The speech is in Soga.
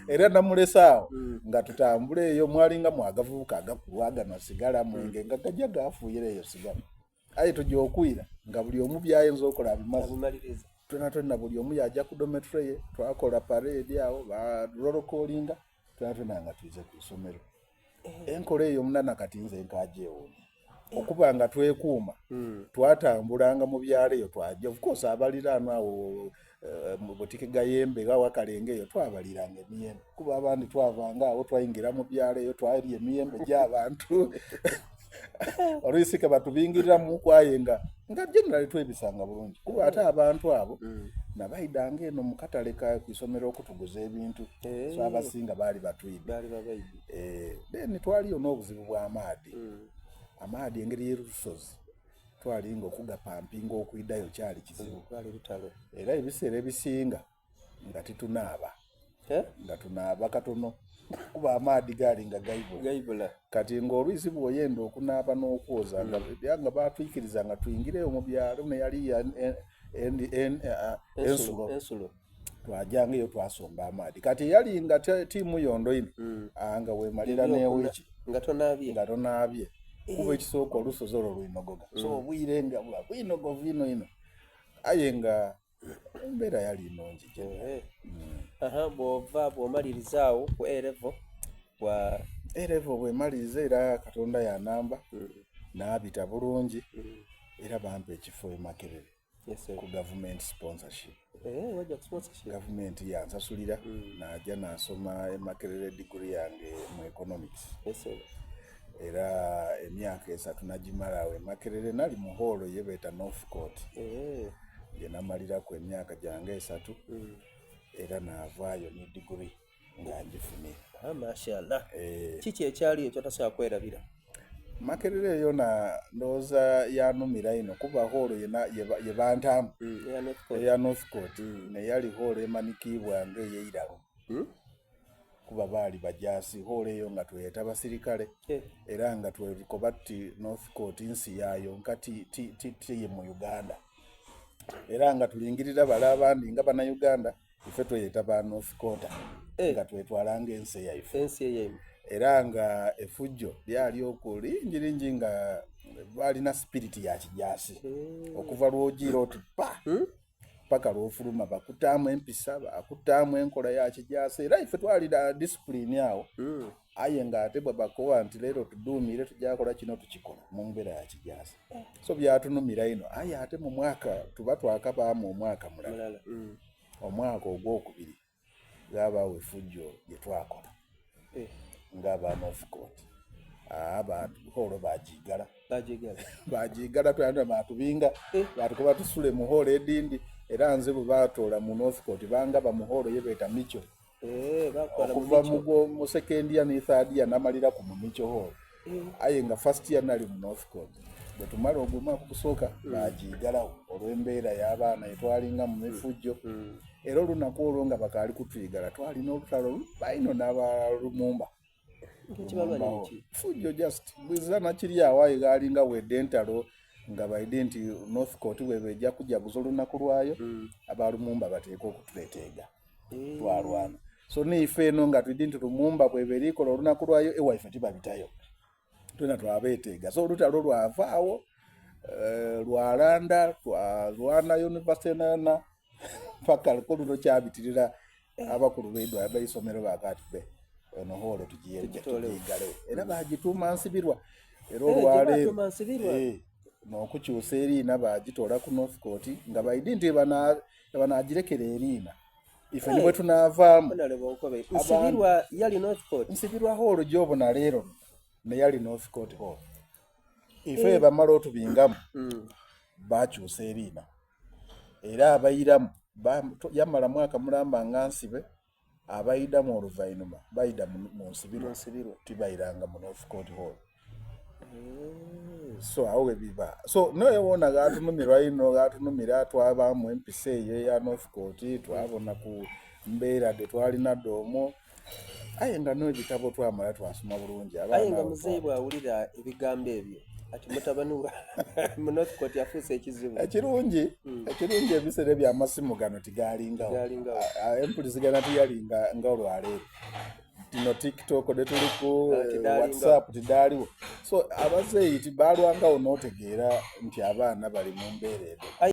Era namulese awo nga tutambula eyo mwalingamu agavubuka agakulu aganwa sigala mwenge nga gaja gafuuyira eyo sigala. Aye tuja okwira nga buli omu byayinza okola abimaze. Abimaliriza. Twena twena buli omu yaja ku dormitory ye twakola parade awo ba roll callinga twena twena nga twize ku isomero. Enkola eyo munana kati nze nkagyewuunya. Okuba nga twekuuma twatambulanga mu byalo eyo twaja of course abaliraanwa awo eh, mu butike gayembe ga wakalenge eyo twabaliranga emiyembe kuba abandi twavanga awo twaingira mu byalo eyo twalya emiyembe gy'abantu oluisi ke batubingiriramu kwaye nga nga generally twebisanga bulungi kuba ate abantu abo nabaidanga eno mu katale ka ku isomero okutuguza ebintu Eh. so abasinga baali batwide Baali babaidi. Eh, then twaliyo n'obuzibu bw'amaadi amaadi engeri y'erusozi twalinga okugapampinga okwidayo kyali kizibu Lwali lutalo. era ebiseera ebisinga nga titunaaba Eh? nga tunaaba katono kuba amaadi gaali nga gaibula Gaibula. kati ng'olwizi bw'oyenda okunaaba n'okwoza nga era nga batwikiriza nga tuyingireyo mu byalo neyali ya- en- en- en- eh, ensulo Ensulo. twajanga eyo twasomba amaadi kati eyali nga te- tiimu yondo ino ah, nga wemalira n'ewiiki Nga tonaabye. nga tonaabye kuba ekisooka olusozi olwo lwinogoga so obwire nga buba bwinogovu ino ino aye nga embeera yali nnungi gye Eh. Aha, bw'ova bw'omaliriza awo ku A level wa A level bwemaliriza era katonda yanamba naabita bulungi era bampa ekifo e Makerere Yes, sir. ku government sponsorship Eh, wajja ku sponsorship. gavumenti yansasulira najja nasoma e Makerere degree yange mu economics Yes, sir. era emyaka esatu nagimala awo e Makerere nali mu hall ye beeta North Court Eh. gye namaliraku emyaka gyange esatu era naavaayo ne degree nga ngifunye Ah, mashallah. Eh, Kiki ekyali ekyo tosobola kwerabira? Makerere eyo na ndowooza yanumira ino kuba hall yena ye bantaamu Eya North Court. eya North Court neyali hall emanikibwa ng'eyeiralo Mm? kuba baali bajaasi hall eyo nga tweyeta basirikale Eh. era nga twekoba tuti North Court nsi yaayo nka ti, ti, ti, ti mu Uganda era nga tulingirira bale abandi nga bannayuganda ife tweyeta ba North Court Eh. nga twetwala ng'ensi eyaife Ensi eyaimwe. era nga efujjo lyali okwo lingi lingi nga balina spirit ya kijaasi Eh. okuva lw'ogiira oti pa Mm? paka lw'ofuluma bakutaamu empisa bakutaamu enkola ya kijaasi era ife twalina discipline awo Mm. aye ng'ate bwe bakoba nti leero tuduumire tujja kino tukikola mu mbeera ya kijaasi so byatunumira ino aye ate mu mwaka tuba twakabaamu omwaka mulala Mulala. Mm. omwaka ogwokubiri gabaawo efujjo lye twakola Eh. ng'aba North Court abantu hall bagigala Bagigala. bagigala twanda batubinga Eh. batukuba tusule mu hall edindi era nze bwe batoola mu North Court bangaba mu hall ye beeta Micho Eh, bakutwala mu okuva Micho. mu gwo- mu second year ne third year namalira ku mu Micho hall Eh. aye nga first year nali mu North Court bwe tumala ogwo omwaka ogusooka bagigalawo olw'embeera y'abaana etwalinga mu mifujjo Mm. era olunaku olwo nga bakaali kutwigala twalina olutalo luba ino n'aba Lumumba Ng'ekibalwa n'eki? fujjo just bwiza nakiri awo aye gaalinga wedde entalo nga baide nti North Court bweba ejja kujaguza olunaku lwayo Mm. aba Lumumba bateeka okutweteega Eh. twalwana so niife eno nga twidi nti Lumumba bweba erikola olunaku lwayo ewaife tibabitayo twena twabeeteega so olutalo lwavaawo eh, lwalanda twalwana university nana paka kuluno kyabitirira abakulu beidwa abeisomero bakati be eno hall Tugitoolewo. tugiyigalewo era bagituuma nsibirwa era Eh, gye olwaleero baatuuma Nsibirwa. Eh, n'okukyusa eriina bagitoola ku North Court nga baidi nti banagirekera eriina ife ni bwe tunaavaamu Honorable Nkobe. Nsibirwa yali North Court. nsibirwa hall gy'obona leero neyali North Court hall ife bamala otubingamu Mm. bakyusa eriina era abayiramu ba- to- yamala mwaka mulamba nga nsibe abayidamu oluvannyuma bayida mu mu nsibirwa Nsibirwa. tibayiranga mu North Court hall Eh. so awo we biba so naye wona gatunumirwa ino gatunumira twabaamu empisa eyo eya North Court twabona ku mbeera de twalina dde omwo aye nga n'ebitabo twamala twasoma bulungi Aye abaana nga abo muzeeyi bw'awulira ebigambo ebyo. Ati mutabani wa mu Northcote afuuse ekizibu. Ekirungi ekirungi ebiseera ebyo amasimu gano tigalingawo. Tigalingawo. Empulizigana tiyali nga olwaleero. Tino TikTok dhetuliku, Tidalingawo. WhatsApp tidaaliwo. So abazeeyi tibalwangawo n'otegeera nti abaana bali mu mbeera edho.